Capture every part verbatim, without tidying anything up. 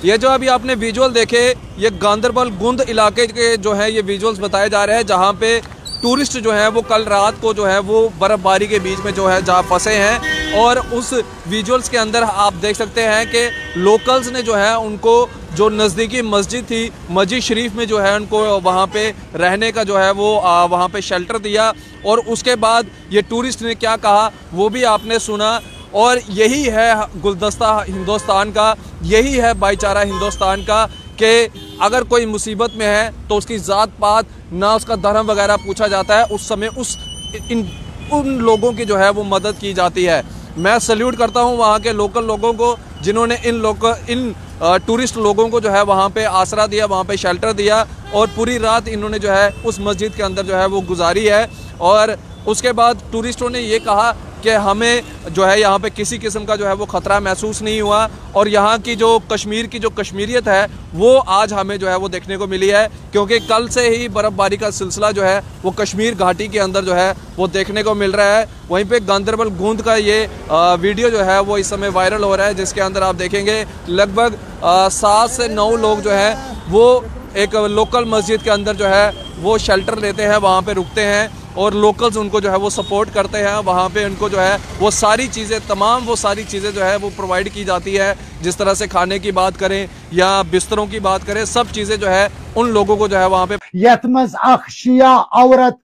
ये जो अभी आपने विजुअल देखे, ये गांधरबल गुंद इलाके के जो है, ये विजुअल्स बताए जा रहे हैं, जहाँ पे टूरिस्ट जो है, वो कल रात को जो है, वो बर्फबारी के बीच में जो है, जहाँ फंसे हैं। और उस विजुअल्स के अंदर आप देख सकते हैं कि लोकल्स ने जो है, उनको जो नज़दीकी मस्जिद थी, मस्जिद शरीफ में जो है, उनको वहाँ पे रहने का जो है, वो आ, वहाँ पे शेल्टर दिया। और उसके बाद ये टूरिस्ट ने क्या कहा, वो भी आपने सुना। और यही है गुलदस्ता हिंदुस्तान का, यही है भाईचारा हिंदुस्तान का, कि अगर कोई मुसीबत में है, तो उसकी जात पात ना, उसका धर्म वगैरह पूछा जाता है। उस समय उस इन उन लोगों की जो है, वो मदद की जाती है। मैं सल्यूट करता हूँ वहाँ के लोकल लोगों को, जिन्होंने इन लोकल इन टूरिस्ट लोगों को जो है, वहाँ पे आसरा दिया, वहाँ पे शेल्टर दिया। और पूरी रात इन्होंने जो है, उस मस्जिद के अंदर जो है, वो गुजारी है। और उसके बाद टूरिस्टों ने ये कहा कि हमें जो है, यहाँ पे किसी किस्म का जो है, वो ख़तरा महसूस नहीं हुआ। और यहाँ की जो कश्मीर की जो कश्मीरियत है, वो आज हमें जो है, वो देखने को मिली है, क्योंकि कल से ही बर्फबारी का सिलसिला जो है, वो कश्मीर घाटी के अंदर जो है, वो देखने को मिल रहा है। वहीं पे गांधरबल गूंद का ये वीडियो जो है, वो इस समय वायरल हो रहा है, जिसके अंदर आप देखेंगे, लगभग सात से नौ लोग जो है, वो एक लोकल मस्जिद के अंदर जो है, वो शेल्टर लेते हैं, वहाँ पे रुकते हैं। और लोकल्स उनको जो है, वो सपोर्ट करते हैं। वहाँ पे उनको जो है, वो सारी चीज़ें तमाम वो सारी चीज़ें जो है, वो प्रोवाइड की जाती है। जिस तरह से खाने की बात करें या बिस्तरों की बात करें, सब चीज़ें जो है, उन लोगों को जो है, वहाँ पे یتھ منٛز اکھ شیعہ عورت،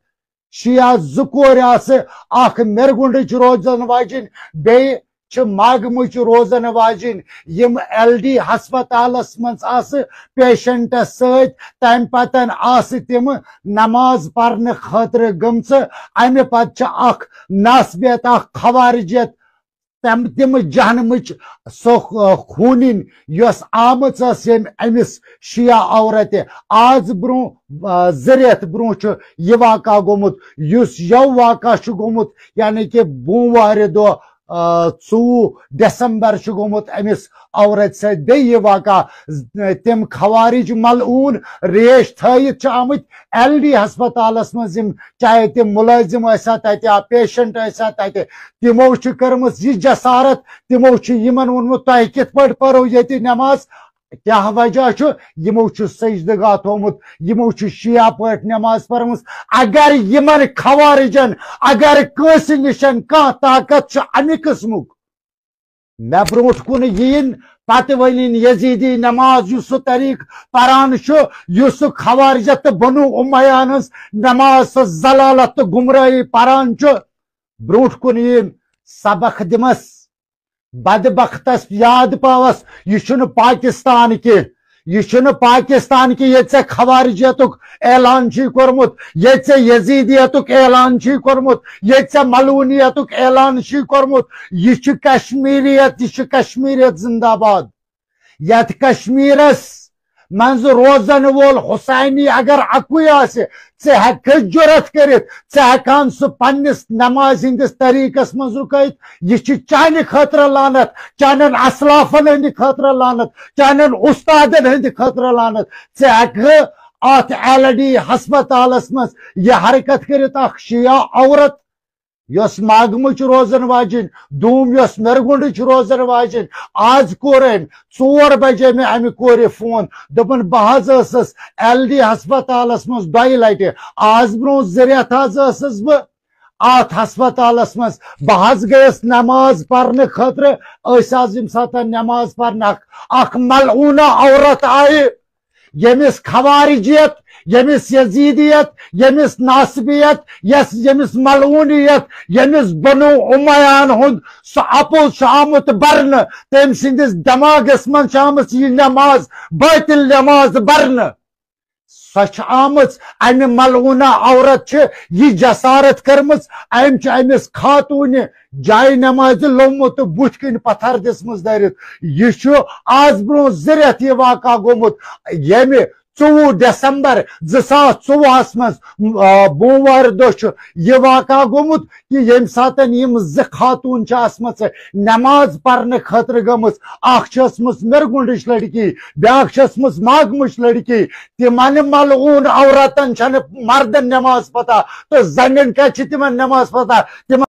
شیعہ زٕ کورِ آسہٕ، اکھ مِرگنٛڈٕچ روزن واجِنۍ، بیٚیہِ چھِ ماگمٕچ روزن واجِنۍ، یِم ایل ڈی ہسپتالس منٛز آسہٕ پیشنٹس سۭتۍ۔ تمہِ پتن آسہٕ تِم نماز پرنہٕ خٲطرٕ گٔمژٕ۔ امہِ پتہٕ چھِ اکھ ناصبیت، اکھ خوارجیت، تم تِم جہنمٕچ سۄ خوٗنِن، یۄس آمٕژ ٲس ییٚمہِ أمِس شیعہ عورتہِ۔ آز برونٛہہ، آ، زٕ رٮ۪تھ برونٛہہ چھُ یہِ واقعہ گوٚمُت، یُس یو واقعہ چھُ گوٚمُت، یعنی کہِ بوموارِ دۄہ، آ، ژوٚوُہ ڈسمبر چھُ گوٚمُت أمِس عورتہِ سۭتۍ بیٚیہِ یہِ واقعہ۔ تِم خوارج ملعون ریش تھٲیِتھ چھِ آمٕتۍ ایل ڈی ہسپتالس منٛز، یِم چاہے تِم مُلٲزِم ٲسۍ ہا تتہِ یا پیشنٹ ٲسۍ ہا تتہِ، تِمو چھِ کٔرمٕژ یہِ جسارت، تِمو چھُ یِمن ووٚنمُت، "تۄہہِ کِتھ پٲٹھۍ پٔرو ییٚتہِ نٮ۪ماز؟" کیٛاہ وجہ چھُ؟ یِمو چھُ سجدٕ گاہ تھوٚومُت، یِمو چھُ شیعہ پٲٹھۍ نٮ۪ماز پٔرمٕژ۔ اگر یِمن خوارجن، اگر کٲنٛسہِ نِشن کانٛہہ طاقت چھُ امہِ قٕسمُک، مےٚ برونٛٹھ کُن یِیِن، پتہٕ ؤنِن یزیدی نماز، یُس سُہ طریٖقہٕ پران چھُ، یُس سُہ خوارجت تہٕ بنو امیہ ہٕنٛز نماز، سۄ ضلالت تہٕ گمراہی پران چھُ، برونٛٹھ کُن یِیِن، سبق دِمس۔ بدبختس یاد پاوس، یہِ چھُنہٕ پاکستان کینٛہہ، یہِ چھُنہٕ پاکستان کینٛہہ، ییٚتہِ ژےٚ خوارجیتُک اعلان چھُے کوٚرمُت، ییٚتہِ ژےٚ یزیدیتُک اعلان چھُے کوٚرمُت، ییٚتہِ ژےٚ ملعونیتُک اعلان چھُے کوٚرمُت۔ یہِ چھُ کشمیریت، یہِ چھُ کشمیریت زندہ باد۔ یتھ کشمیرس منٛز روزن وول حسینی اگر اکُے آسہِ، ژٕ ہیٚککھٕ جُرت کٔرِتھ، ژٕ ہیٚکہٕ ہن سُہ پننِس نمازِ ہٕنٛدِس طریٖقس منٛز رُکٲیِتھ؟ یہِ چھِ چانہِ خٲطرٕ لعنت، چانٮ۪ن اسلافن ہٕنٛدِ خٲطرٕ لعنت، چانٮ۪ن اُستادن ہٕنٛدِ خٲطرٕ لعنت۔ ژٕ ہیٚکہٕ اتھ ایل ڈی ہسپتالس منٛز یہِ حرکت کٔرِتھ، اکھ شیعہ عورت یۄس ماگمٕچ روزن واجِنۍ، دوٗم یۄس مِرگُنٛڈٕچ روزن واجِنۍ، آز کوٚر أمۍ، ژور بجے مےٚ امہِ کورِ فون، دوٚپُن، "بہٕ حظ ٲسٕس ایل ڈی ہسپتالس منٛز دۄیہِ لٹہِ، آز برونٛہہ زٕ رٮ۪تھ حظ ٲسٕس بہٕ اتھ ہسپتالس منٛز، بہٕ حظ گٔیس نماز پرنہٕ خٲطرٕ، أسۍ حظ ییٚمہِ ساتہٕ نماز پرنہٕ اکھ، اکھ ملعونہ عورت آیہِ، ییٚمِس خوارجیت، ییٚمِس یزیدیت، ییٚمِس ناصبیت، یس ییٚمِس ملعونیت، ییٚمِس بنو امیہ ہن ہُنٛد سُہ اپُز چھُ آمُت برنہٕ، تٔمۍ سٕنٛدِس دٮ۪ماغس منٛز چھِ آمٕژ یہِ نماز، باطل نماز برنہٕ۔ سۄ چھِ آمٕژ، امہِ ملعونہ عورت چھِ یہِ جسارت کٔرمٕژ، أمۍ چھِ أمِس خاتوٗنہِ جایہِ نمازِ لوٚممُت تہٕ بُتھِ کِنۍ پتھر دِژمٕژ دٲرِتھ۔ یہِ چھُ آز برونٛہہ زٕ رٮ۪تھ یہِ واقعہ گوٚمُت، ییٚمہِ ژوٚوُہ ڈسمبر زٕ ساس ژوٚوُہس منٛز، آ، بوموارِ دۄہ چھُ یہِ واقعہ گوٚمُت، کہِ ییٚمہِ ساتَن یِم زٕ خاتوٗن چھِ آسمَژٕ نٮ۪ماز پَرنہٕ خٲطرٕ گٔمٕژ، اَکھ چھِ ٲسمٕژ مِرگُنٛڈٕچ لٔڑکی، بیٛاکھ چھِ ٲسمٕژ ماگمٕچ لٔڑکی۔ تِمَن ملعوٗن عورتَن چھَنہٕ مردَن نٮ۪ماز پَتہ تہٕ زَنٮ۪ن کَتہِ چھِ تِمَن نٮ۪ماز پَتہ؟ تِمَن